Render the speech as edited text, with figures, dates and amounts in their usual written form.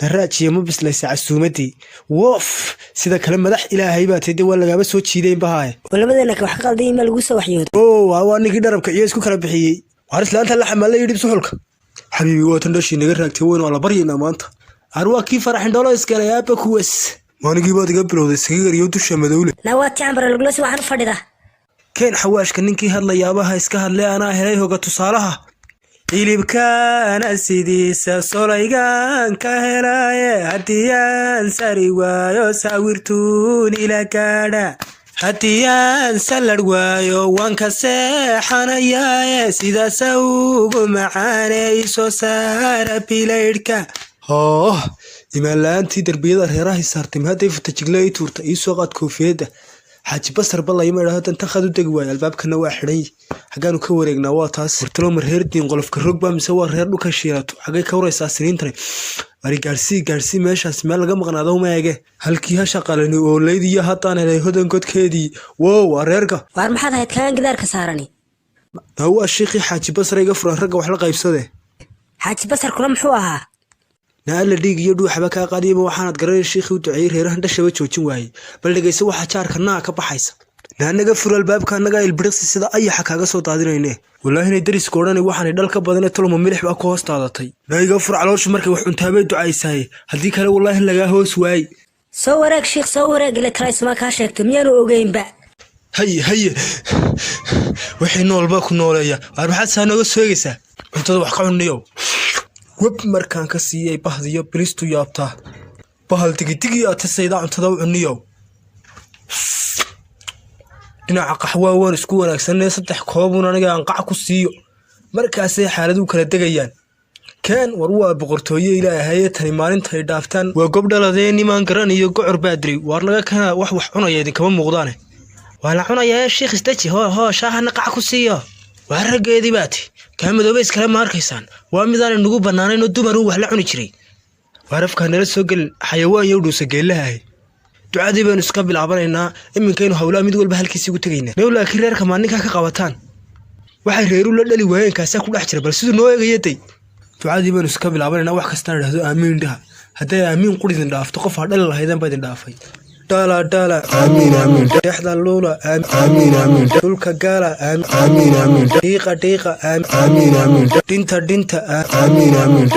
Naraajiya ma bislaysa casuumadii? Woof, sida kale madax Ilaahay baa tayde, waa lagaaba soo jiidayn bahaaye. Oo labadeena ka wax ka qaldan ma lagu soo waxyooday? Oo waa ninkii dharabka iyo isku kala bixiyey. Waar, islaanta la xamaala yidhib suxulka. Xabiibi, waa tan dhashii naga raagtay weyn, waa la baryaynaa maanta. Ar, waa kii faraxindholo isgalay aabba kuwas. Maanigii baad iga bilowday sigigar iyo dusha madowle. Naa, waa tii cambara lagula si waxaan u fadhida. Keen xawaashka, ninkii hadlayaabaha iska hadlay, anaa helay hoga tusaalaha. Hilibkaana sidiisa solaygan ka helaaye, haddii aan sari waayo sawirtuun ila gaadha, haddii aan salad waayo waan ka seexanayaaye, sidaasa ugu macaane isoo saara bilaydhka. Hooh, imaan la-aantii darbiyada reerahay saartay mahadday futajigle ii tuurta. Ii soo qaad koofiyadda. Xaaji Basar balayma idhaahdo danta khad u degi waayo, albaabkana waa xidhan yihi. Xaggaanu ka wareegnaa? Waa taas wartalo. Ma reer diin qolofka rog baa mise waa reer dhulka shiilato? Xaggay ka waraysaa siniintani? Ari, gaarsii, gaarsii meeshaas, meel laga maqnaado uma ege. Halkii hasha qalani ooleyd iyo haddaan helay hodan godkeedii. Wow, waa reerka. Waar, maxaad ahayd kaan gidaarka saarani? Naa, waa shiikhii Xaaji Basar, iga furan ragga wax la qaybsade. Xaaji Basar kula muxuu ahaa? Naa, alla dhiig iyo dhuuxaba kaa qaadiyaba, waxaanad garanay shiikhii u duceeyey reerahan dhashaba joojin waayey. Bal dhegayso, waxaa jaarka naa ka baxaysa. Naa, naga fur albaabka, annagaa ilbiriqsi sida ayaxa kaaga soo daadinayne. Wallaahi inay dariska odhanay waxaanay dhal ka badane toloma milix baa ku hoos daadatay. Naa, iga fur, calooshu markay wax cuntaabay ducaysaaye, haddii kale wallaahi lagaa hoos waayey. Soo wareeg shiikh, soo wareeg, ile talaysuma kaa sheegto, miyaanu ogeynba? Haye haye, wixii noolbaa ku nooleeya. Waar, maxaad saa nooga soegaysaa? Cuntada wax ka cunniyow. Web markaan ka siiyey bahdiyo bilistu yaabtaa, bahal digidigi atasayda. Cuntada u cunniyow. Dhinaca qaxwaa waan isku wanaagsanee, 3 koobun aniga aan qac ku siiyo, markaasay xaaladuhu kala degayaan. Keen. War, waa boqortooye Ilaahaye tani, maalintay dhaaftaan waa gob dhaladee. Nimaan garan iyo gocor baa diray. Waar, laga kana wax wax cunaya idinkama muuqdaane. Waa la cunayaa shiikh, isdeji. Hoo hoo, shaahana qac ku siiyo. Waa raggeedii baati kaa madoobe iskale ma arkaysaan? Waa midaanay nagu bannaanayn oo dumaruu wax la cuni jiray. Waar, afkaa nala soo gelin, xayawaan iyo dhuusa geellaha. Ducadii baynu iska bilaabanaynaa iminkaynu hawlaa mid walba halkiisii ugu tegaynaa new. Laakiin reerka maaninkaa ka qabataan waxay reeru la dhali waayeen kaasaa ku dhex jira. Bal siduu noo eegaya day. Ducadii baynu iska bilaabanaynaa. Wax kastaan idhahdo aamiin dhaha. Hadday aamiin qur idin dhaafto, qof ha dhali lahaydeen baa idin dhaafay. Dhala dhala, aamiin aamiin. Dhexda luula, aamiin aamiin. Dhulka gaala, aamiin aamiin. Dhiiqa dhiiqa, aamiin aamiin. Dhinta dhinta, aamiin aamiin.